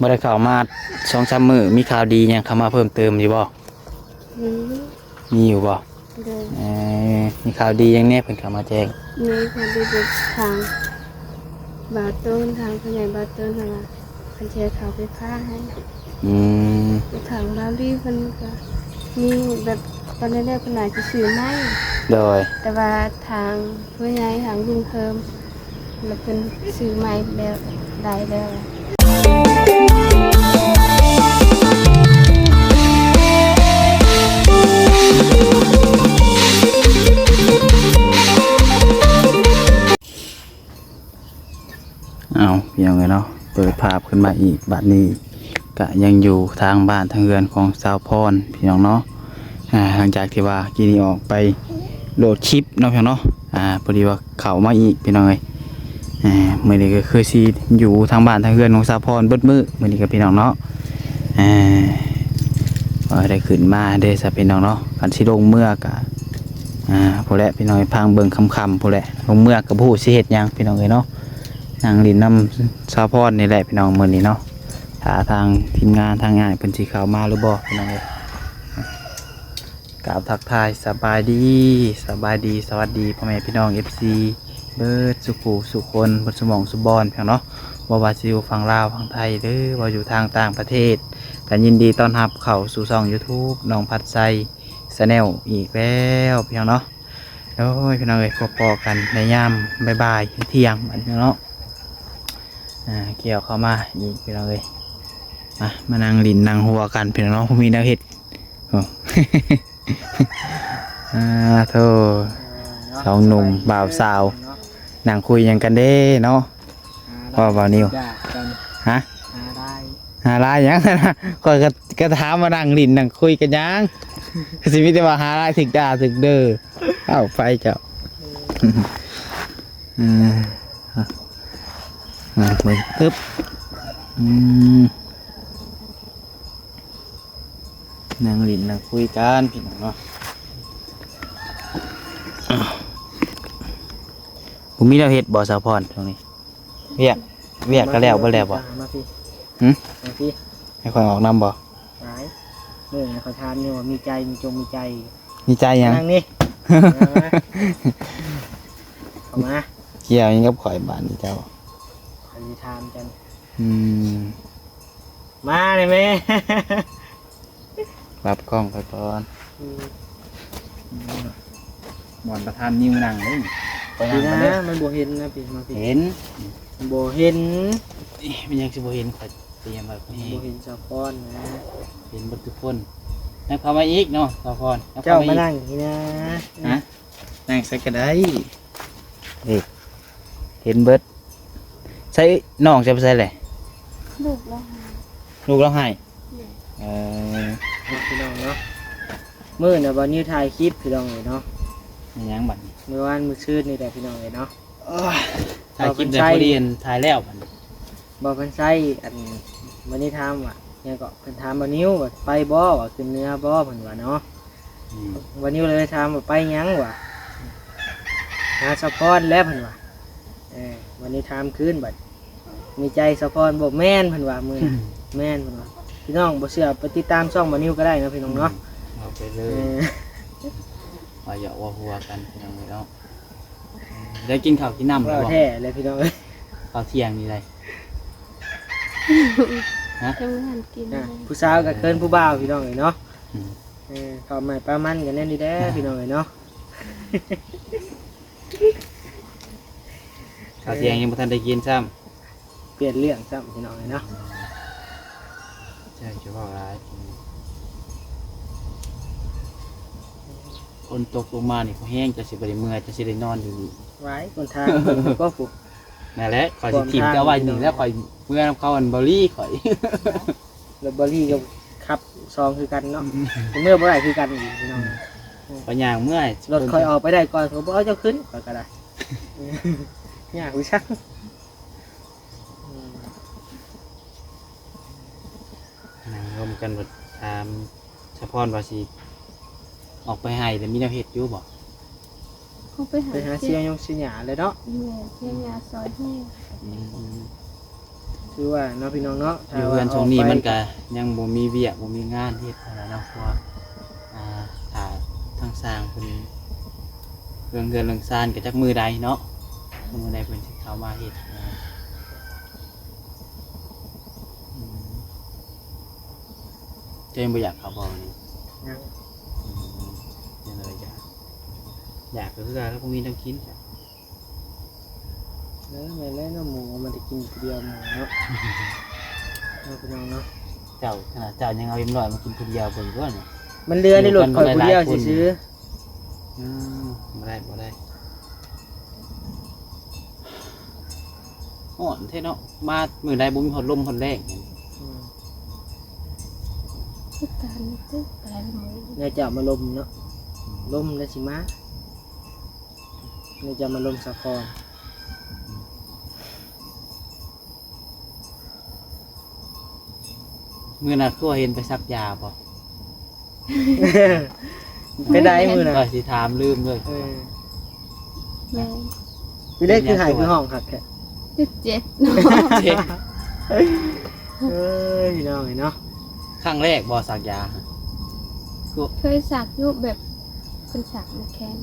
ບໍ່ໄດ້ເຂົ້າມາສອງສາມມື້ ມີຂ່າວດີຫຍັງເຂົ້າມາເພີ່ມເຕີມຢູ່ບໍ່? ມີ ມີຢູ່ບໍ່? ໂດຍ ເອີ ມີຂ່າວດີຫຍັງແດ່ເພິ່ນເຂົ້າມາແຈ້ງ? ມີຂ່າວດີແບບທາງບ່າວໂຕນ ທາງຜູ້ໃຫຍ່ບ່າວໂຕນຫັ້ນວ່າ ເພິ່ນຊິເອົາເສົາໄຟຟ້າໃຫ້. ອືມ ແລະທາງບ່າວລີເພິ່ນກໍມີແບບ ຕອນແລກໆເພິ່ນວ່າຊິຊື້ໃໝ່. ໂດຍ ແຕ່ວ່າທາງຜູ້ໃຫຍ່ທາງລຸງເພີ່ມ ແລ້ວເພິ່ນຊື້ໃໝ່ແລ້ວ ໄດ້ແລ້ວ. ເອົາ ພີ່ນ້ອງເອີຍເນາະ ເປີດພາບຂຶ້ນມາອີກ ບາດນີ້ກະຍັງຢູ່ທາງບ້ານທາງເຮືອນຂອງສາວພອນ ພີ່ນ້ອງເນາະ. ອ່າ ຫຼັງຈາກທີ່ວ່າກີ້ນີ້ອອກໄປໂຫຼດຄລິບເນາະ ພີ່ນ້ອງເນາະ ອ່າ ພໍດີວ່າເຂົ້າມາອີກ ພີ່ນ້ອງເອີຍ. ອ່າ ມື້ນີ້ກໍຄືຊິຢູ່ທາງບ້ານທາງເຮືອນຂອງສາວພອນເບິດມື້ ມື້ນີ້ກໍ ພີ່ນ້ອງເນາະ. ອ່າ ກໍໄດ້ຂຶ້ນມາເດ້ຊະ ພີ່ນ້ອງເນາະ ຄັນຊິລົງເມືອກະ ອ່າ ພຸ້ນແຫຼະ ພີ່ນ້ອງເອີຍ ພັງເບິ່ງຄ່ຳໆ ພຸ້ນແຫຼະ ລົງເມືອກະບໍ່ຮູ້ຊິເຮັດຫຍັງ ພີ່ນ້ອງເອີຍເນາະ. ນັ່ງຫຼິ້ນນຳສາວພອນນີ້ແຫຼະ ພີ່ນ້ອງ ມື້ນີ້ເນາະ. ຖ້າທາງທີມງານທາງອ້າຍເພິ່ນຊິເຂົ້າມາຫຼືບໍ່ ພີ່ນ້ອງເອີຍ. ກາບທັກທາຍສະບາຍດີ ສະບາຍດີ ສະຫວັດດີພໍ່ແມ່ພີ່ນ້ອງ ເອັຟຊີ ເບິດສູ່ຜູ້ສູ່ຄົນ ເບິດສູ່ໝ່ອງສູ່ບ່ອນ ພີ່ນ້ອງເນາະ. ບໍ່ວ່າຊິຢູ່ຝັ່ງລາວ ຝັ່ງໄທ ຫຼື ວ່າຢູ່ທາງຕ່າງປະເທດ ກໍຍິນດີຕ້ອນຮັບເຂົ້າສູ່ຊ່ອງ YouTube ນ້ອງພັດໄຊ Channel ອີກແລ້ວ ພີ່ນ້ອງເນາະ. ໂອ້ຍ ພີ່ນ້ອງເອີຍ ພົບພໍ້ກັນໃນຍາມບ່າຍໆ ທ່ຽງໆ ບັດນີ້ເນາະ. ອ່າ ກ່ຽວເຂົ້າມາອີກ ພີ່ນ້ອງເອີຍ ມາ ມານັ່ງຫຼິ້ນນັ່ງຫົວກັນ ພີ່ນ້ອງເນາະ ບໍ່ມີແນວເຮັດ. ໂອ້ ອ່າ ໂທ້ ສອງໜຸ່ມບ່າວສາວ ນັ່ງຄຸຍຫຍັງກັນເດ້ເນາະ ວ່າບ່າວນິວ? ຫາ ຫາລາຍ ຫາລາຍຫຍັງ? ຂ້ອຍກໍ ກໍຖາມວ່ານັ່ງຫຼິ້ນນັ່ງຄຸຍກັນຫຍັງ? ຄືຊິມີແຕ່ວ່າຫາລາຍຖືກດ່າຖືກເດີ. ເອົາໄປເຈົ້າ ເອີ ເບິ່ງ ອຶບ ອືມ ນັ່ງຫຼິ້ນນັ່ງຄຸຍກັນ ພີ່ນ້ອງເນາະ. ບໍ່ມີແນວເຮັດບໍ່ ສາວພອນ ຊ່ວງນີ້? ວຽກ ວຽກກໍແລ້ວເບິດແລ້ວບໍ່? ມາພີ້ ຫຶ? ມາພີ້ ໃຫ້ຂ້ອຍອອກນຳບໍ່? ໄດ້ ມື້ນັ້ນຂ້ອຍຖາມຢູ່ວ່າມີໃຈ ມີຈົງມີໃຈ ມີໃຈຫຍັງ? ນັ່ງນີ້ ເຂົ້າມາ ກ່ຽວຫຍັງກັບຂ້ອຍບາດນີ້ເຈົ້າ? ຂ້ອຍຊິຖາມເຈົ້າ. ອືມ ມາແດ່ແມ່ ປັບກ້ອງໄປກ່ອນ. ອືມ ບ່ອນປະທານນິວນັ່ງເດ້ ຂ້ອຍນັ່ງ ນີ້ນະ ມັນບໍ່ເຫັນນະ ປີມາ ເຫັນ ບໍ່ເຫັນ. ເອີ ມັນຍັງຊິບໍ່ເຫັນ ຂ້ອຍຕຽມໄວ້ ບໍ່ເຫັນສາວພອນນະ ເຫັນເບິດທຸກຄົນ. ນັ່ງເຂົ້າມາອີກເນາະ ສາວພອນ ເຈົ້າມານັ່ງພີ້ນະ ນະ ນັ່ງໃສກໍໄດ້. ເອີ ເຫັນເບິດ. ໃສ ນ້ອງຈະໄປໃສແຫຼະ? ລູກລາວໃຫ້ ລູກລາວໃຫ້. ແມ່ນ ເອີ ພີ່ນ້ອງເນາະ ມື້ນະບ່າວນິວຖ່າຍຄລິບ ພີ່ນ້ອງເອີຍເນາະ. ແມ່ນຫຍັງບັດນີ້? ມື້ວານມື້ຊືນນີ້ແຫຼະ ພີ່ນ້ອງເອີຍເນາະ. ໂອ້ຍ ຖ່າຍຄລິບແລ້ວ ພໍດີອັນຖ່າຍແລ້ວບັດນີ້ ບ່າວພັນໄຊ ອັນ ວັນນີ້ຖາມວ່າຫຍັງເກາະ ເພິ່ນຖາມບ່າວນິວວ່າໄປບໍ່ ວ່າຂຶ້ນເໜືອບໍ່ ເພິ່ນວ່າເນາະ. ອືມ ບ່າວນິວເລີຍຖາມວ່າໄປຫຍັງ ວ່າຫາສາວພອນແຫຼະ ເພິ່ນວ່າ. ເອີ ວັນນີ້ຖາມຄືນບັດ ມີໃຈສາວພອນບໍ່? ແມ່ນ ເພິ່ນວ່າມື້ນັ້ນ. ອືມ ແມ່ນ ເພິ່ນວ່າ. ພີ່ນ້ອງບໍ່ເຊື່ອໄປຕິດຕາມຊ່ອງບ່າວນິວກໍໄດ້ເນາະ ພີ່ນ້ອງເນາະ. ອືມ ເອົາໄປເລີຍ ເອີ ວ່າຢາກວ່າຫົວກັນ ພີ່ນ້ອງເອີຍເນາະ. ໄດ້ກິນເຂົ້າກິນນ້ຳແລ້ວບໍ່? ແທ້ແລ້ວພີ່ນ້ອງເອີຍ ເຂົ້າທ່ຽງນີ້ໄດ້ ຮະ? ຍັງບໍ່ທັນກິນ ອ່ະ ເລີຍ ຜູ້ສາວກໍເຂີນຜູ້ບ່າວ ພີ່ນ້ອງເອີຍເນາະ. ອືມ ເອີ ເຂົ້າໃໝ່ປາມັນກັນແນວນີ້ແຫຼະ ອ່າ ພີ່ນ້ອງເອີຍເນາະ. ເຂົ້າທ່ຽງຍັງບໍ່ທັນໄດ້ກິນຊ້ຳ. ປ່ຽນເລື່ອງຊ້ຳ ພີ່ນ້ອງເອີຍເນາະ. ເຈົ້າຈະເວົ້າຫຼາຍ ຝົນຕົກລົງມານີ້ກໍແຮງ ເຈົ້າຊິບໍ່ໄດ້ເມືອ ເຈົ້າຊິໄດ້ນອນຢູ່ນີ້. ຫວາຍ ຫົນທາງ ກໍພຸ້ນ ນັ້ນແຫຼະ ຂ້ອຍຊິຖິ້ມເຈົ້າໄວ້ນີ້ແຫຼະ ຂ້ອຍເມືອນຳເຂົາ ອັນ ເບົາລີ ຂ້ອຍ ລົດເບົາລີກໍຂັບສອງຄືກັນເນາະ. ອືມ ເມືອບໍ່ໄດ້ຄືກັນອີກ ພີ່ນ້ອງ. ອືມ ຂ້ອຍຍ່າງເມືອ ລົດຂ້ອຍອອກໄປໄດ້ກ່ອນ ຂ້ອຍບໍ່ເອົາເຈົ້າຂຶ້ນ ຂ້ອຍກໍໄດ້ ຍາກຄືກັນ. ອືມ ນັ່ງລົມກັນ ຖາມສາວພອນວ່າຊິອອກໄປໄຮ່ ແລ້ວມີແນວເຮັດຢູ່ບໍ່? ອອກໄປໄຮ່ ໄປຫາເສຍຫຍ້າເສຍຫຍ້າແຫຼະເນາະ. ແມ່ນ ເສຍຫຍ້າຊອຍແຮ່. ອືມ ຄືວ່າເນາະພີ່ນ້ອງເນາະ ຖ້າວ່າຢູ່ເຮືອນຊ່ວງນີ້ມັນກະຍັງບໍ່ມີວຽກ ບໍ່ມີງານເຮັດຫັ້ນນະເນາະ ເພາະວ່າ ອ່າ ຖ້າທາງຊ່າງເພິ່ນເລື່ອງເຮືອນເລື່ອງຊານກະຈັກມື້ໃດເນາະ ມື້ໃດເພິ່ນຊິເຂົ້າມາເຮັດນະ. ອືມ ເຈົ້າຍັງບໍ່ຢາກເຂົ້າບໍ່ນີ້? ຍັງ. ອືມ ຈັ່ງໃດຢາກ ຢາກກະຄືກັນ ແລ້ວບໍ່ມີແນວກິນ. ເອີ ແມ່ນແລ້ວເນາະ ໝູມັນໄດ້ກິນຜູ້ດຽວໝູເນາະ ເນາະພີ່ນ້ອງເນາະ. ເຈົ້າ ຂະໜາດເຈົ້າຍັງເອົາເອັມຮ້ອຍມາກິນຜູ້ດຽວເບິ່ງດ້ວຍນີ້ ມັນເຫຼືອໃນລົດຂ້ອຍຜູ້ດຽວຊື່ໆ. ອືມ ບໍ່ໄດ້ ບໍ່ໄດ້ ຮ້ອນແທ້ເນາະ ມາມື້ໃດບໍ່ມີຮອດລົມຮອດແລ້ງ. ອືມ ຄືກັນຕິ ຕາຍໝົດ ແລ້ວຈະມາລົມເນາະ ລົມແລ້ວຊິມາ ນີ້ຈະມາລົມສາຄອນ. ມື້ນັ້ນຄືວ່າເຫັນໄປສັກຢາບໍ່? ໄປໄດ້ມື້ນັ້ນ ຂ້ອຍຊິຖາມລືມເລີຍ. ເອີ ແມ່ນ ເປັນໄດ້ຄືໄຫ້ຄືຮ້ອງຄັກແທ້? ເຈັບເນາະ ເຈັບ. ເອີຍ ພີ່ນ້ອງເອີຍເນາະ ຄັ້ງແລກບໍ່ສັກຢາ? ເຄີຍສັກຢູ່ ແບບເພິ່ນສັກໃນແຂນ.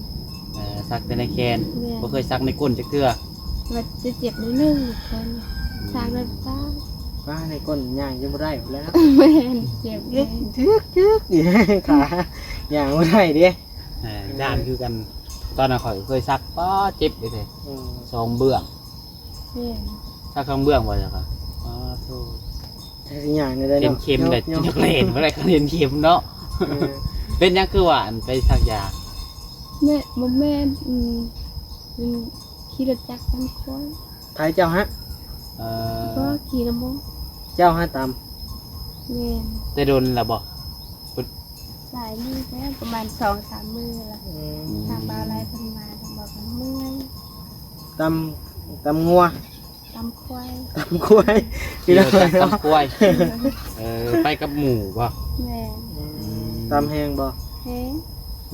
ເອີ ສັກແຕ່ໃນແຂນ ແມ່ນ ບໍ່ເຄີຍສັກໃນກົ້ນຈັກເທື່ອ. ວ່າຈະເຈັບໜ້ອຍໜຶ່ງແຂນ ອືມ ສັກແລ້ວຕາຍ. ວ່າໃນກົ້ນຍ່າງຍັງບໍ່ໄດ້ພຸ້ນແຫຼະເນາະ. ແມ່ນ ເຈັບເລີຍ ຈຶກໆ ຂາຍ່າງບໍ່ໄດ້ເດ້. ເອີ ຢ້ານຄືກັນ ຕອນນັ້ນຂ້ອຍເຄີຍສັກ ປາດ ເຈັບເດ້ ເອີ ສອງເບື້ອງ. ແມ່ນ ສັກສອງເບື້ອງບໍ່? ຈັກວ່າ ປາດໂທ້ ຈັກຊິຍ່າງແນວໃດເນາະ ເຫັນເຂັມແລ້ວ ຍົກໆ ຈັກແລ່ນບໍ່ໄດ້ ຄັນເຫັນເຂັມເນາະ. ເອີ ເປັນຫຍັງຄືວ່າ ອັນ ໄປສັກຢາ? ແມ່ ບໍ່ແມ່ນ ອືມ ມັນຂີ່ລົດຈັກຕຳຄວາຍ. ໃຜເຈົ້າຫະ? ເອີ ບໍ່ ຂີ່ນຳໝູ່. ເຈົ້າຫະຕຳ? ແມ່ນ ແຕ່ດົນລະບໍ່? ຫຼາຍມື້ແລ້ວ ປະມານສອງສາມມື້ລະ. ອືມ ທາງບ່າວໄລເພິ່ນມາ ເພິ່ນບອກວ່າເມື່ອຍ. ຕຳ ຕຳງົວ ຕຳຄວາຍ ຕຳຄວາຍ ຂີ່ລົດຈັກຕຳຄວາຍ. ເອີ ໄປກັບໝູ່ບໍ່? ແມ່ນ ອືມ ຕຳແຮງບໍ່? ແຮງ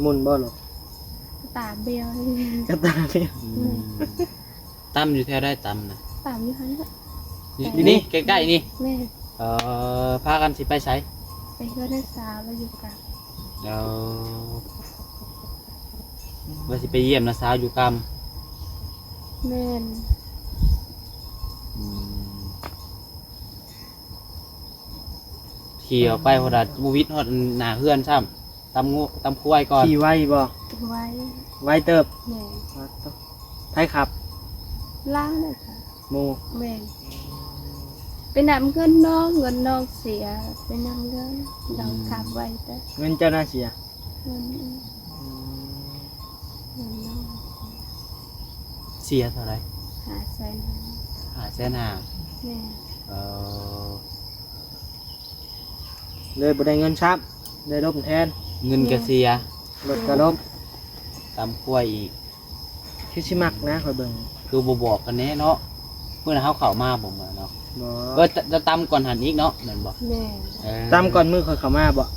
ໝຸ່ນບໍ່ລົດ? ກະຕາບຽວ ກະຕາບຽວ. ອືມ ອືມ ຕຳຢູ່ແຖວໃດຕຳນະ? ຕຳຢູ່ຫັ້ນແຫຼະ ຢູ່ນີ້ ໃກ້ໆ ນີ້. ແມ່ນ ເອີ ພາກັນຊິໄປໃສ? ໄປເຮືອນນ້າສາວລາວຢູ່ກາງ. ເອີ ວ່າຊິໄປຢ້ຽມນ້າສາວຢູ່ກາງ. ແມ່ນ ອືມ ຂີ່ອອກໄປພຸ້ນນະ ບໍ່ວິດຮອດໜ້າເຮືອນຊ້ຳ. ຕຳງົວ ຕຳຄວາຍກ່ອນ. ຂີ່ໄວບໍ່? ໄວ ໄວເຕີບ. ແມ່ນ ປາດໂທ້ ໃຜຂັບ? ລາວແຫຼະ ໝູ່. ແມ່ນ ໄປນຳເງິນນ້ອງ ເງິນນ້ອງເສຍ ໄປນຳເງິນ ອືມ ນ້ອງຂັບໄວແຕ່ ເງິນເຈົ້ານະເສຍ? ເງິນ ອືມ ເງິນນ້ອງ ເສຍເທົ່າໃດ? ຫ້າແສນຫ້າ. ຫ້າແສນຫ້າ. ແມ່ນ ເອີ ເລີຍບໍ່ໄດ້ເງິນຊ້ຳ ໄດ້ລົມແທນ. ເງິນກະເສຍ ລົດກະລົມ ຕຳຄວາຍອີກ. ຄືຊິມັກນະ ຂ້ອຍເບິ່ງ ຄືບໍ່ບອກກັນແດ່ເນາະ. ມື້ນັ້ນເຮົາເຂົ້າມາບໍ່ ມື້ນັ້ນເນາະ? ບໍ່ ເອີ ຕ- ຕຳກ່ອນຫັ້ນອີກເນາະ ແມ່ນບໍ່? ແມ່ນ ເອີ ຕຳກ່ອນມື້ຂ້ອຍເຂົ້າມາບໍ່?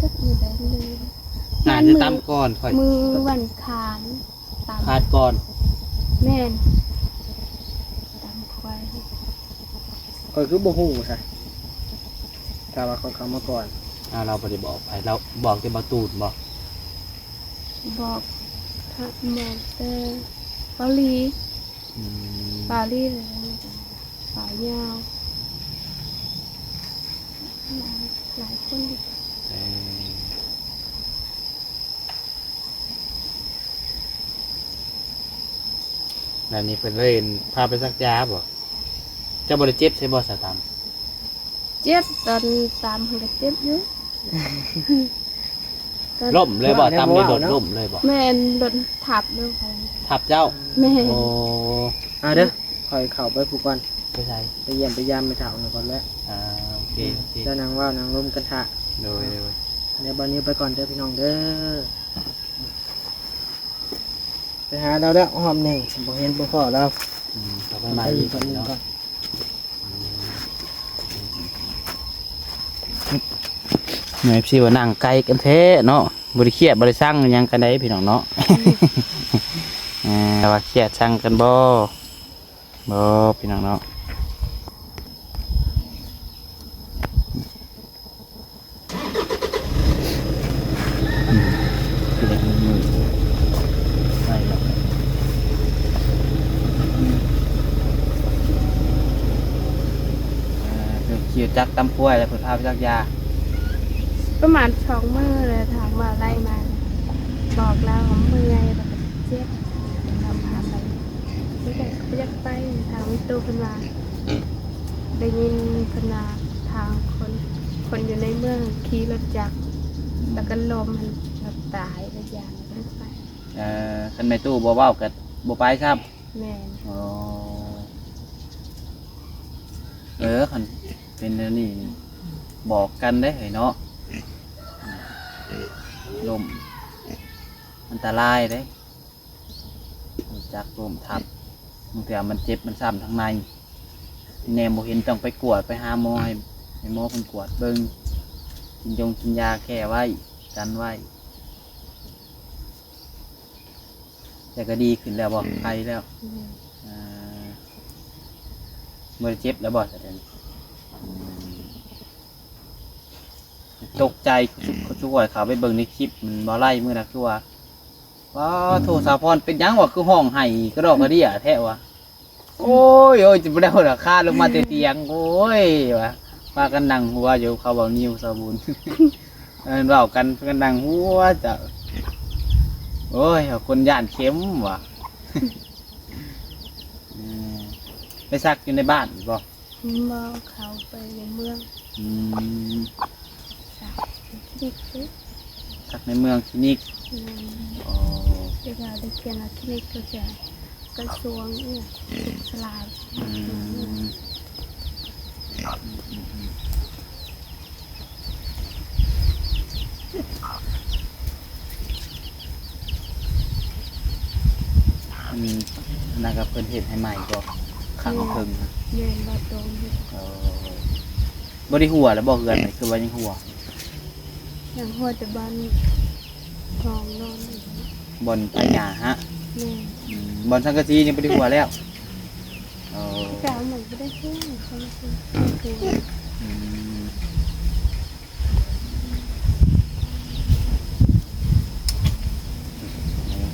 ຈັກມື້ໃດລືມ. ໜ້າຈະຕຳກ່ອນຂ້ອຍ ມື້ວັນຄານ. ຕຳ ຄານກ່ອນ. ແມ່ນ ຕຳຄວາຍ. ຂ້ອຍຄືບໍ່ຮູ້ຊະ ຖ້າວ່າຂ້ອຍເຂົ້າມາກ່ອນ. ອ້າວ ລາວບໍ່ໄດ້ບອກໃຜ ລາວບອກແຕ່ບ່າວຕູນບໍ່? ບອກ ບອກແຕ່ບ່າວລີ. ອືມ ບ່າວລີ ບ່າວຍາວ ຫຼາຍ ຫຼາຍຄົນຢູ່. ເອີ ແລ້ວນີ້ເພິ່ນເລີຍພາໄປສັກຢາບໍ່? ເຈົ້າບໍ່ໄດ້ເຈັບໃສ່ບໍ່ ສາວຕຳ? ເຈັບ ຕອນຕຳຫັ້ນກະເຈັບຢູ່. ລົ້ມເລີຍບໍ່? ຕຳໃນລົດລົ້ມເລີຍບໍ່? ແມ່ນ ລົດທັບເລີຍ. ທັບເຈົ້າ? ແມ່ນ ໂອ້ ເອົາເດີ ຂ້ອຍເຂົ້າໄປພຸ້ນກ່ອນ. ໄປໃສ? ໄປຢ້ຽມໄປຢາມແມ່ເຖົ້າຫັ້ນກ່ອນແຫຼະ. ອ່າ ໂອເຄ ໂອເຄ ເຈົ້ານັ່ງເວົ້ານັ່ງລົມກັນຖ້າ. ໂດຍ ໂດຍ ດຽວບ່າວນິວໄປກ່ອນເດີພີ່ນ້ອງເດີ. ໄປຫາລາວແລ້ວຮອບໜຶ່ງ ບໍ່ເຫັນບໍ່ພໍ້ລາວ. ອືມ ເຂົ້າໄປໃໝ່ອີກເນາະ. ອືມ ເອັຟຊີ ວ່ານັ່ງໄກກັນແທ້ເນາະ ບໍ່ໄດ້ຄຽດບໍ່ໄດ້ຊັງຫຍັງກັນໃດພີ່ນ້ອງເນາະ. ອືມ ເອີ ວ່າຄຽດຊັງກັນບໍ່? ບໍ່ ພີ່ນ້ອງເນາະ. ຂີ່ລົດຈັກຕຳຄວາຍ ແລ້ວເພິ່ນພາໄປສັກຢາ. ປະມານສອງມື້ແລ້ວ ທາງບ່າວໄລ່ມາ ບອກລາວວ່າເມື່ອຍ ແລ້ວກໍເຈັບ ລາວພາໄປ. ບໍ່ຢາກ ບໍ່ຢາກໄປ ທາງມີຕູ້ເພິ່ນວ່າ ໄດ້ຍິນເພິ່ນວ່າ ທາງຄົນ ຄົນຢູ່ໃນເມືອງຂີ່ລົດຈັກ ແລ້ວກໍລົ້ມ ແລ້ວຕາຍ ແລ້ວຢ້ານ ບໍ່ໄດ້ໄປ. ເອີ ຄັນແມ່ຕູ້ບໍ່ເວົ້າກໍບໍ່ໄປຊ້ຳ. ແມ່ນ. ອໍ ເອີ ຄັນເປັນແນວນີ້ ບອກກັນເດ້ເຮີ້ຍເນາະ. ລົ້ມ ອັນຕະລາຍເດ້ ຮູ້ຈັກລົ້ມທັບ ບາງເທື່ອມັນເຈັບມັນຊ້ຳທາງໃນ ແນມບໍ່ເຫັນ ຕ້ອງໄປກວດ ໄປຫາໝໍ ໃຫ້ ໃຫ້ໝໍເພິ່ນກວດເບິ່ງ ກິນຢົງກິນຢາແກ້ໄວ້ ກັນໄວ້. ແຕ່ກໍດີຂຶ້ນແລ້ວບໍ່? ໄຄແລ້ວ. ອືມ ອ່າ ບໍ່ໄດ້ເຈັບແລ້ວບໍ່? ສະແດງ ອືມ ຕົກໃຈ ຄື ຄືຂ້ອຍເຂົ້າໄປເບິ່ງໃນຄລິບມັນບໍ່ໄລ່ມື້ນະ ຄືວ່າ ວ້າ ໂທ ສາວພອນເປັນຫຍັງວະ ຄືຮ້ອງໄຫ້ກະດອກກະເດຍແທ້ວະ. ໂອ້ຍ ໂອ້ຍ ຈະບໍ່ໄດ້ຫົວລະຄາລົງມາແຕ່ຕຽງ ໂອ້ຍ ວ່າ ພາກັນນັ່ງຫົວຢູ່ ເຂົາເວົ້ານິ້ວສາວບຸນ ເອີ້ນເວົ້າກັນ ພາກັນນັ່ງຫົວເຈົ້າ. ໂອ້ຍ ຄົນຢ້ານເຂັມວ່າ ເອີ ໄປສັກຢູ່ໃນບ້ານບໍ່? ບໍ່ ເຂົ້າໄປໃນເມືອງ. ອືມ ສັກຄລີນິກເດ້ ສັກໃນເມືອງຄລີນິກ. ແມ່ນ. ອໍ ເວລາໄດ້ຂຽນວ່າຄລີນິກກໍຈະກະຊວງອີ່ຫຍັງ ສະຫຼາຍ. ອືມ ອັນນັ້ນກໍເພິ່ນເຮັດໃຫ້ໃໝ່ບໍ່? ຂ້າງເທິງ. ແມ່ນ ບໍ່ຕົງ. ເອີ ບໍ່ໄດ້ຫົວແລ້ວບໍ່ເຮືອນນີ້? ຄືວ່າຍັງຫົວ ຍັງຫົວແຕ່ບ່ອນຫ້ອງນອນ ບ່ອນໄຖຫຍ້າຫະ? ແມ່ນ. ອືມ ບ່ອນສັງກະສີຍັງບໍ່ໄດ້ຫົວແລ້ວ? ເອີ ເຈົ້າມັນບໍ່ໄດ້ຫົວ ອືມ ອັນນີ້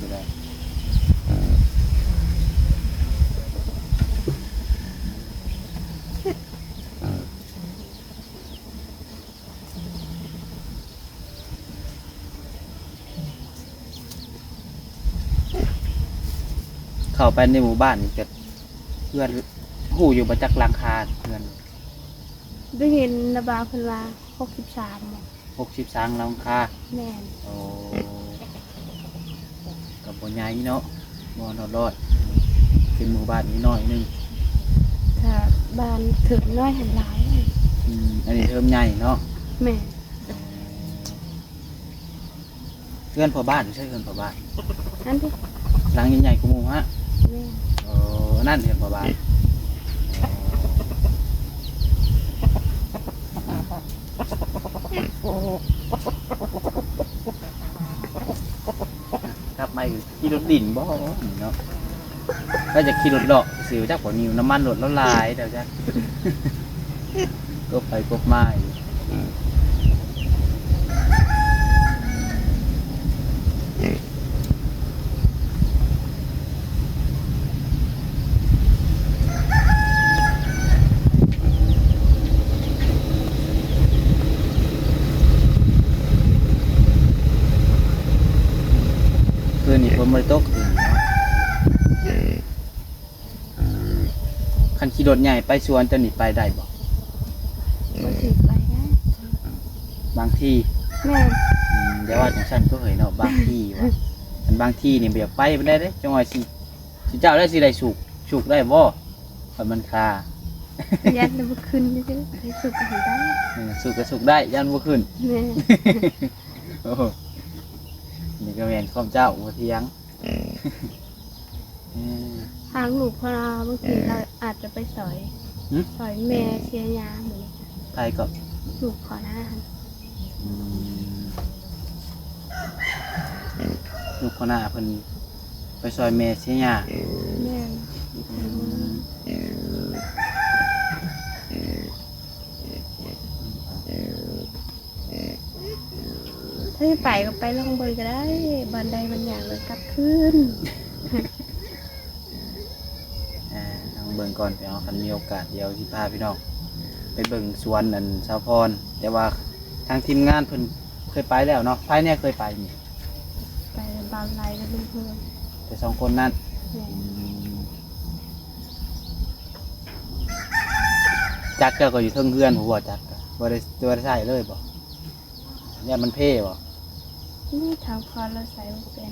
ກໍໄດ້. ເຂົ້າໄປໃນໝູ່ບ້ານນີ້ ຈະເຮືອນ ຮູ້ຢູ່ບໍ່ຈັກຫຼັງຄາເຮືອນ? ໄດ້ຍິນນະບ່າວເພິ່ນວ່າຫົກສິບສາມ. ຫົກສິບສາມຫຼັງຄາ. ແມ່ນ. ໂອ້ ກໍບໍ່ໃຫຍ່ເນາະ ບໍ່ຮອດຮ້ອຍ ເປັນໝູ່ບ້ານນ້ອຍໜຶ່ງ. ຖ້າບ້ານເທີມນ້ອຍຫັ້ນຫຼາຍ. ອືມ ອັນນີ້ເທີມໃຫຍ່ເນາະ. ແມ່ນ. ເອີ ເຮືອນພໍ່ບ້ານ ໃຊ່ເຮືອນພໍ່ບ້ານ ອັນນີ້ ຫຼັງໃຫຍ່ໆກວ່າໝູ່ຫະ? ແມ່ນ. ໂອ້ ອັນນັ້ນເຮືອນພໍ່ບ້ານ. ກັບມາອີກ ຂີ່ລົດຫຼິ້ນບໍ່ເນາະ? ລາວຈະຂີ່ລົດເລາະຊື່ ຈັກບໍ່ ນິວນ້ຳມັນລົດລາວຫຼາຍແລ້ວຈັກ ກົບໄປກົບມາຢູ່. ຄືນນີ້ຝົນບໍ່ໄດ້ຕົກຄືນນີ້ເນາະ. ຄັນຂີ່ລົດໃຫຍ່ໄປສວນເຈົ້ານີ້ໄປໄດ້ບໍ່? ບາງທີໄປໄດ້ ບາງທີ. ແມ່ນ. ອືມ ຢ່າວ່າຈັ່ງຊັ້ນໂຕເຮີ້ຍເນາະ ບາງທີວ່າ ອັນບາງທີນີ້ບໍ່ຢາກໄປປານໃດເດ້ ຈັ່ງວ່າຊິ ຊິເຈົ້າແລ້ວຊິໄດ້ສຸກ ສຸກໄດ້ບໍ່? ຄັນມັນຄາ ຢ້ານບໍ່ຂຶ້ນຊື່ໆ ໃຫ້ສຸກກໍໃຫ້ໄດ້. ເອີ ສຸກກໍສຸກໄດ້ ຢ້ານບໍ່ຂຶ້ນ. ແມ່ນ. ໂອ້ ນີ້ກໍແມ່ນຄວາມເຈົ້າ ບໍ່ຖຽງ. ເອີ ທາງລູກພາ ບາງທີ ເອີ ລາວອາດຈະໄປຊ່ອຍ ຫຶ? ຊ່ອຍແມ່ເຊຍຢາມື້ນີ້. ໃຜກໍ? ລູກພໍ່ນ້າຫັ້ນ. ອືມ ລູກພໍ່ນ້າເພິ່ນໄປຊ່ອຍແມ່ເຊຍຢາ. ແມ່ນ. ອືມ ຖ້າຊິໄປກໍໄປລອງເບິ່ງກໍໄດ້ ບ່ອນໃດມັນຢາກແລ້ວກັບຄືນ. ອ່າ ລອງເບິ່ງກ່ອນພີ່ນ້ອງ ຄັນມີໂອກາດດຽວຊິພາພີ່ນ້ອງ ໄປເບິ່ງສວນອັນສາວພອນ ແຕ່ວ່າທາງທີມງານເພິ່ນເຄີຍໄປແລ້ວເນາະ. ໃຜແດ່ເຄີຍໄປນີ້? ໄປບ່າວໄລກັບລຸງເພິ່ນ ແຕ່ສອງຄົນນັ້ນ. ແມ່ນ. ອືມ ຈັກເຈົ້າກໍຢູ່ເທິງເຮືອນພຸ້ນບໍ່? ຈັກກໍບໍ່ໄດ້ ບໍ່ໄດ້ໃຊ້ເລີຍບໍ່? ຢ້ານມັນເພບໍ່? ນີ້ທາງພອນລາວໃຊ້ບໍ່ເປັນ.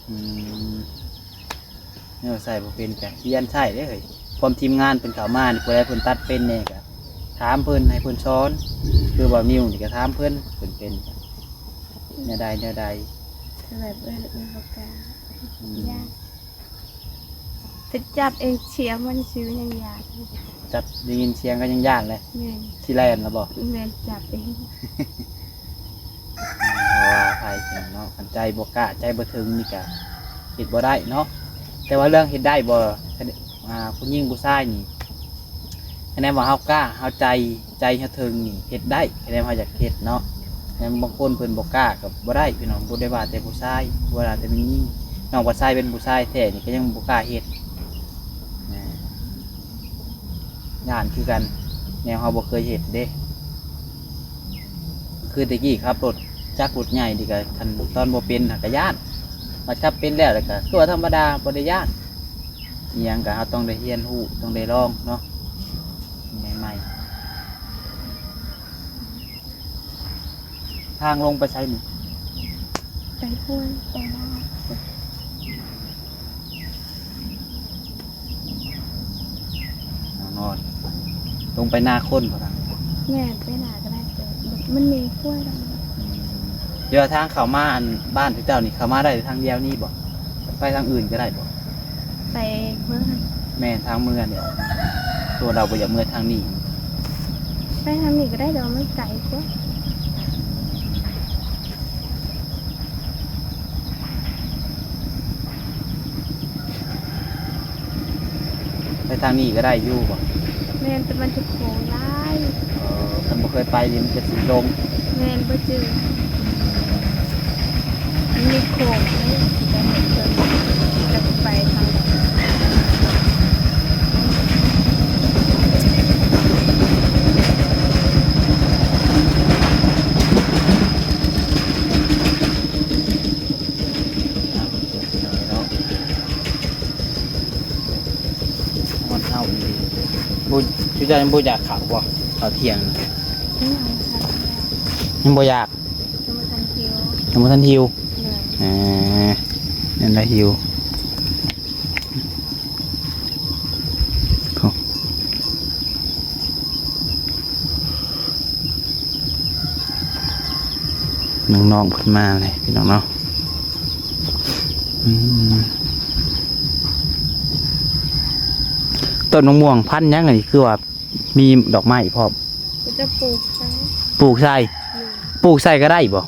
ອືມ ແນວໃຊ້ບໍ່ເປັນກະຮຽນໃຊ້ເດ້ເຮີ້ຍ. ພວມທີມງານເພິ່ນເຂົ້າມານີ້ ຜູ້ໃດເພິ່ນຕັດເປັນແດ່ກະຖາມເພິ່ນ ໃຫ້ເພິ່ນສອນ. ຄືບ່າວນິວນີ້ກະຖາມເພິ່ນ ເພິ່ນເປັນແນວໃດແນວໃດ. ແບບເອີ ເອີ ບໍ່ກ້າ ອືມ ຢ້ານ ໄປຈັບເອງ ສຽງມັນຊື່ຍັງຢ້ານ. ຈັບໄດ້ຍິນສຽງກໍຍັງຢ້ານແຫຼະ. ແມ່ນ. ຊິແລ່ນລະບໍ່? ແມ່ນ ຈັບເອງ. ບໍ່ວ່າໃຜເນາະ ຄັນໃຈບໍ່ກ້າ ໃຈບໍ່ເຖິງນີ້ກະເຮັດບໍ່ໄດ້ເນາະ. ແຕ່ວ່າເລື່ອງເຮັດໄດ້ບໍ່ ອາ ຜູ້ຍິງຜູ້ຊາຍນີ້ ຄະແນນວ່າເຮົາກ້າ ເຮົາໃຈ ໃຈເຮົາເຖິງນີ້ເຮັດໄດ້ ຄະແນນເຮົາຢາກເຮັດເນາະ. ແມ່ນບາງຄົນເພິ່ນບໍ່ກ້າກໍບໍ່ໄດ້ພີ່ນ້ອງ. ບໍ່ໄດ້ວ່າແຕ່ຜູ້ຊາຍ ບໍ່ວ່າແຕ່ແມ່ຍິງ ນ້ອງວ່າຊາຍເປັນຜູ້ຊາຍແທ້ນີ້ກໍຍັງບໍ່ກ້າເຮັດນະ. ຢ້ານຄືກັນ ແນວເຮົາບໍ່ເຄີຍເຮັດເດ້. ຄືແຕ່ກີ້ຂັບລົດຈັກລົດໃຫຍ່ນີ້ກໍ ຄັນຕອນບໍ່ເປັນຫັ້ນກໍຢ້ານ. ບັດຂັບເປັນແລ້ວ ແລ້ວກໍຄືວ່າທຳມະດາ ບໍ່ໄດ້ຢ້ານ. ອີ່ຫຍັງກໍເຮົາຕ້ອງໄດ້ຮຽນຮູ້ ຕ້ອງໄດ້ລອງເນາະ ໃໝ່ໆ. ທາງລົງໄປໃສນີ້? ໄປຫ້ວຍ ໄປນາ. ນອນ ລົງໄປນາຄົນບໍ່ນະ? ແມ່ນ ໄປນາກໍໄດ້ ແຕ່ມັນມີຫ້ວຍແລ້ວ. ອືມ ແຕ່ວ່າທາງເຂົ້າມາອັນບ້ານເຈົ້ານີ້ ເຂົ້າມາໄດ້ທາງດຽວນີ້ບໍ່? ໄປທາງອື່ນກໍໄດ້ບໍ່? ໄປເມືອງຫັ້ນ. ແມ່ນ ທາງເມືອງນີ້. ຕົວເຮົາບໍ່ຢາກເມືອທາງນີ້. ໄປທາງນີ້ກໍໄດ້ ແຕ່ວ່າມັນໄກກວ່າ. ໄປທາງນີ້ກໍໄດ້ຢູ່ບໍ່? ແມ່ນ ແຕ່ມັນຈະໂຄ້ງຫຼາຍ. ເອີ ຄັນບໍ່ເຄີຍໄປນີ້ມັນຈະຊິຫຼົງ. ແມ່ນ ບໍ່ຈື່. ມັນມີໂຄ້ງເດ້ ແຕ່ເພິ່ນຈະໄປທາງໃດ. ຮ້ອນເອົາອີ່ຫຼີ. ບໍ່ ຈຸເຈົ້າຍັງບໍ່ຢາກເຂົ້າບໍ່? ເຂົ້າທ່ຽງນະ. ຍັງບໍ່ຢາກ. ຍັງບໍ່ຢາກ? ຍັງບໍ່ທັນຫິວ. ຍັງບໍ່ທັນຫິວ. ເອີ ນັ້ນລະຫິວ. ນ້ອງໆເພິ່ນມາເລີຍພີ່ນ້ອງເນາະ. ອືມ ຕົ້ນມະມ່ວງພັນຫຍັງອັນນີ້ ຄືວ່າມີດອກໄມ້ພ້ອມ? ເຂົາຈະປູກໃສ່. ປູກໃສ່? ແມ່ນ. ປູກໃສ່ກໍໄດ້ບໍ່?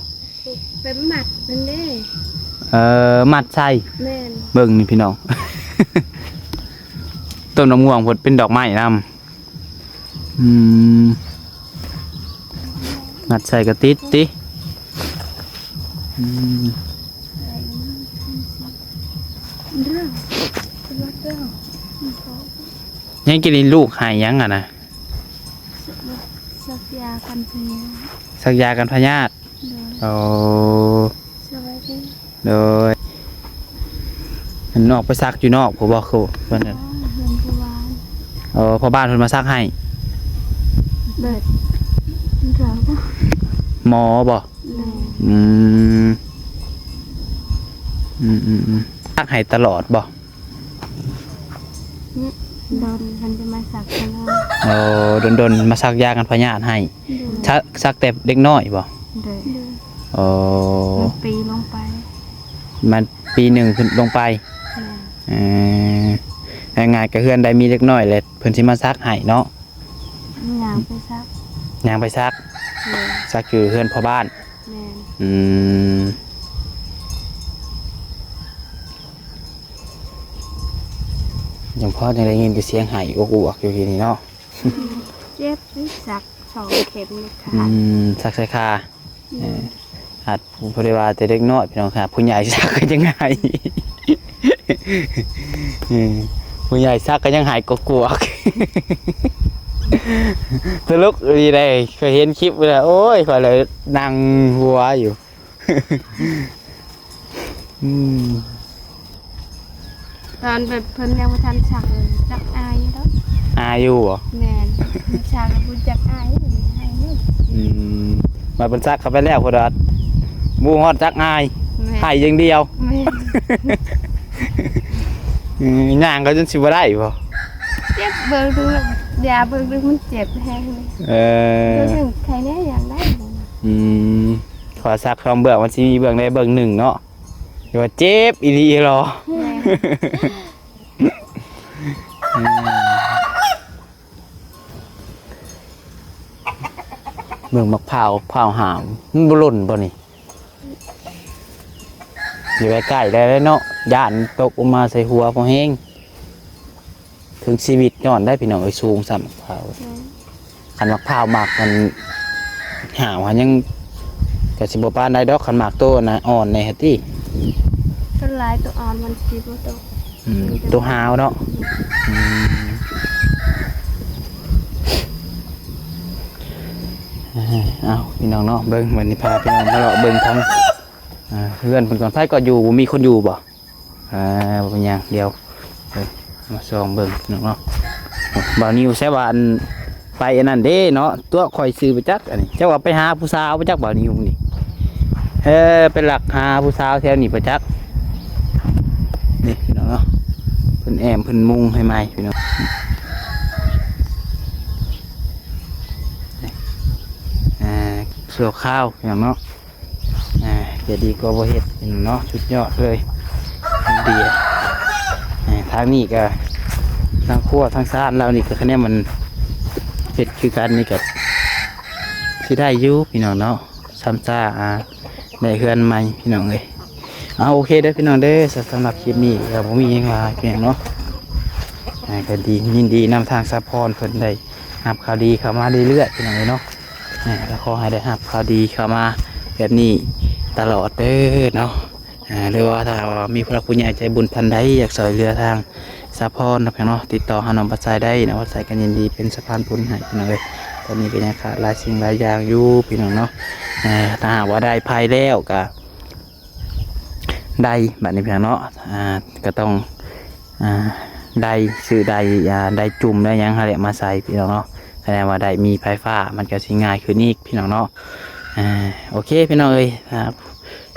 ປູກແບບມັດນັ້ນເດ້. ເອີ ມັດໃສ່. ແມ່ນ. ເບິ່ງນີ້ພີ່ນ້ອງ ຕົ້ນມະມ່ວງເພິ່ນເປັນດອກໄມ້ນຳ. ອືມ ມັດໃສ່ກະຕິດຕິ. ອືມ ຍັງກິນນີ້ລູກໃຫ້ຫຍັງຫັ້ນນະ? ສັກ ສັກຢາກັນພະຍາດ. ສັກຢາກັນພະຍາດ. ໂດຍ. ໂອ້ ສະບາຍດີ. ໂດຍ. ອັນອອກໄປສັກຢູ່ນອກພຸ້ນບໍ່? ຄືເພິ່ນ ອໍ ເພິ່ນພໍ່ບ້ານ. ອໍ ພໍ່ບ້ານເພິ່ນມາສັກໃຫ້. ແບບ ໝໍບໍ່? ໂດຍ. ອືມ ອືມໆໆ ສັກໃຫ້ຕະຫຼອດບໍ່? ອືມ ດົນເພິ່ນຈະມາສັກໃຫ້ເຮົາ. ໂອ້ ດົນໆມາສັກຢາກັນພະຍາດໃຫ້. ໂດຍ. ສັກ ສັກແຕ່ເດັກນ້ອຍບໍ່? ໂດຍ. ໂອ້ ປີລົງໄປ. ມັນປີໜຶ່ງຂຶ້ນລົງໄປ. ແມ່ນ. ເອີ ງ່າຍໆ ກໍເຮືອນໃດມີເດັກນ້ອຍແຫຼະ ເພິ່ນຊິມາສັກໃຫ້ເນາະ. ຍ່າງໄປສັກ. ຍ່າງໄປສັກ. ໂດຍ. ສັກຢູ່ເຮືອນພໍ່ບ້ານ. ແມ່ນ. ອືມ ຍັງພໍຍັງໄດ້ຍິນແຕ່ສຽງໄຫ້ອວກໆຢູ່ທີ່ນີ້ເນາະ. ເຈັບ ສັກສອງເຂັມນີ້ຂາ. ອືມ ສັກໃສ່ຂາ. ແມ່ນ. ເອີ ອາດ ບໍ່ໄດ້ວ່າແຕ່ເດັກນ້ອຍພີ່ນ້ອງ ຫາຜູ້ໃຫຍ່ສັກກໍຍັງໄຫ້. ເອີ ຜູ້ໃຫຍ່ສັກກໍຍັງໄຫ້ກວກໆ. ຕະຫຼົກອີ່ຫຼີໃດ໋ ຂ້ອຍເຫັນຄລິບແລ້ວ ໂອ້ຍ ຂ້ອຍເລີຍນັ່ງຫົວຢູ່. ອືມ ຕອນແບບເພິ່ນຍັງບໍ່ທັນສັກເລີຍ ຈັກອາຍຢູ່ດອກ. ອາຍຢູ່ບໍ? ແມ່ນ ສັກແລ້ວບໍ່ຈັກອາຍ ໃຫ້ເລີຍ. ອືມ ບາດເພິ່ນສັກເຂົ້າໄປແລ້ວ ເພິ່ນວ່າບໍ່ຮອດຈັກອາຍ ແມ່ນ ໃຫ້ຢ່າງດຽວ. ແມ່ນ ອືມ ຍ່າງກໍຈົນຊິບໍ່ໄດ້ບໍ? ເຈັບເບິ່ງດູ ຢາເບິ່ງດູ ມັນເຈັບແຮງເລີຍ. ເອີ ເບິ່ງໜຶ່ງ ໃຄແນ່ ຢາກໄດ້. ອືມ ເພາະວ່າສັກສອງເບື້ອງ ມັນຊິມີເບື້ອງໃດເບື້ອງໜຶ່ງເນາະ ແຕ່ວ່າເຈັບອີ່ຫຼີເນາະ. ແມ່ນ ອືມ ເບິ່ງໝາກພ້າວ ພ້າວຫາວ ມັນບໍ່ຫຼົ່ນບໍ່ນີ້? ຢ່າໄປໃກ້ໄດ້ເນາະ ຢ້ານຕົກລົງມາໃສ່ຫົວພໍແຮງ. ເຖິງຊີວິດຍ້ອນໄດ້ພີ່ນ້ອງເອີຍ ສູງຊ້ຳພ້າວ. ແມ່ນ ຄັນໝາກພ້າວໝາກມັນຫາວຫັ້ນຍັງ ກໍຊິບໍ່ປານໃດດອກ ຄັນໝາກໂຕນະອ່ອນແດ່ຫັ້ນຕິ. ສ່ວນຫຼາຍໂຕອ່ອນມັນຊິບໍ່ຕົກ. ອືມ ໂຕຫາວເນາະ. ອືມ ເອົາ ພີ່ນ້ອງເນາະ ເບິ່ງ ວັນນີ້ພາພີ່ນ້ອງມາເລາະເບິ່ງທາງ ອ່າ ເຮືອນເພິ່ນກ່ອນ. ໃຜກໍຢູ່ ບໍ່ມີຄົນຢູ່ບໍ່? ອ່າ ບໍ່ເປັນຫຍັງ ດຽວ ເອີ ມາສ່ອງເບິ່ງເນາະ. ບ່າວນິວໃຊ້ວ່າອັນ ໄປອັນນັ້ນເດ້ເນາະ ຕົວະຂ້ອຍຊື່ປະຈັກ ອັນນີ້ ເຈົ້າວ່າໄປຫາຜູ້ສາວປະຈັກ ບ່າວນິວນີ້. ເອີ ໄປລັກຫາຜູ້ສາວແຖວນີ້ປະຈັກ. ນີ້ພີ່ນ້ອງເນາະ ເພິ່ນແອ້ມເພິ່ນມຸງໃຫ້ໃໝ່ພີ່ນ້ອງ. ອ່າ ຊົ່ວຄາວພີ່ນ້ອງເນາະ. ອ່າ ຈະດີກວ່າບໍ່ເຮັດເນາະ ສຸດຍອດເລີຍ ດີ. ອ່າ ທາງນີ້ກໍ ທາງຄົວທາງຊານລາວນີ້ກໍ ຄະແນນມັນເຮັດຄືກັນນີ້ກໍຊິໄດ້ຢູ່ພີ່ນ້ອງເນາະ ຊ້ຳຊ້າ ອ່າ ໄດ້ເຮືອນໃໝ່ພີ່ນ້ອງເອີຍ. ເອົາ ໂອເຄເດີພີ່ນ້ອງເດີ ສຳລັບຄລິບນີ້ກໍບໍ່ມີຫຍັງຫຼາຍພີ່ນ້ອງເນາະ. ອ່າ ກໍດີ ຍິນດີນຳທາງສາວພອນເພິ່ນໄດ້ຮັບຂ່າວດີເຂົ້າມາເລື້ອຍໆ ພີ່ນ້ອງເອີຍເນາະ. ແມ່ນ ກໍຂໍໃຫ້ໄດ້ຮັບຂ່າວດີເຂົ້າມາແບບນີ້ຕະຫຼອດເດີເນາະ. ອ່າ ຫຼືວ່າຖ້າວ່າມີຜູ້ຫຼັກຜູ້ໃຫຍ່ໃຈບຸນທ່ານໃດຢາກຊ່ວຍເຫຼືອທາງສາວພອນເນາະ ພີ່ນ້ອງເນາະ ຕິດຕໍ່ຫານ້ອງປາໄຊໄດ້ ນ້ອງປາໄຊກໍຍິນດີເປັນສະພານບຸນໃຫ້ ພີ່ນ້ອງເອີຍ. ຕອນນີ້ກໍຍັງຂາດຫຼາຍສິ່ງຫຼາຍຢ່າງຢູ່ ພີ່ນ້ອງເນາະ. ເອີ ຖ້າຫາກວ່າໄດ້ໃຜແລ້ວກໍ ໄດ້ ບັດນີ້ພີ່ນ້ອງເນາະ ອ່າ ກໍຕ້ອງ ອ່າ ໄດ້ຊື້ໄດ້ ອ່າ ໄດ້ຈຸ່ມໄດ້ຫຍັງຫັ້ນແຫຼະມາໃສ່ພີ່ນ້ອງເນາະ. ຄະແນນວ່າໄດ້ມີໄຟຟ້າ ມັນກໍຊິງ່າຍຂຶ້ນອີກພີ່ນ້ອງເນາະ. ອ່າ ໂອເຄພີ່ນ້ອງເອີຍ ອ່າ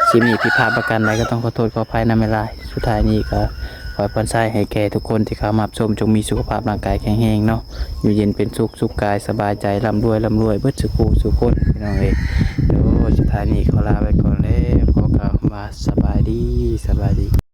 ຄລິບນີ້ຜິດພາດປະການໃດກໍຕ້ອງຂໍໂທດຂໍອະໄພນຳຫຼາຍໆ. ສຸດທ້າຍນີ້ກໍຂໍອວຍພອນໄຊໃຫ້ແກ່ທຸກຄົນທີ່ເຂົ້າມາຮັບຊົມ ຈົ່ງມີສຸຂະພາບຮ່າງກາຍແຂງແຮງເນາະ ຢູ່ເຢັນເປັນສຸກ ສຸກກາຍສະບາຍໃຈ ລ່ຳລວຍ ລ່ຳລວຍເບິດສູ່ຄູ່ສູ່ຄົນ ພີ່ນ້ອງເອີຍ. ໂດຍ ສຸດທ້າຍນີ້ຂໍລາໄປກ່ອນແລ້ວ ຂໍກ່າວຄຳວ່າສະບາຍດີ ສະບາຍດີ.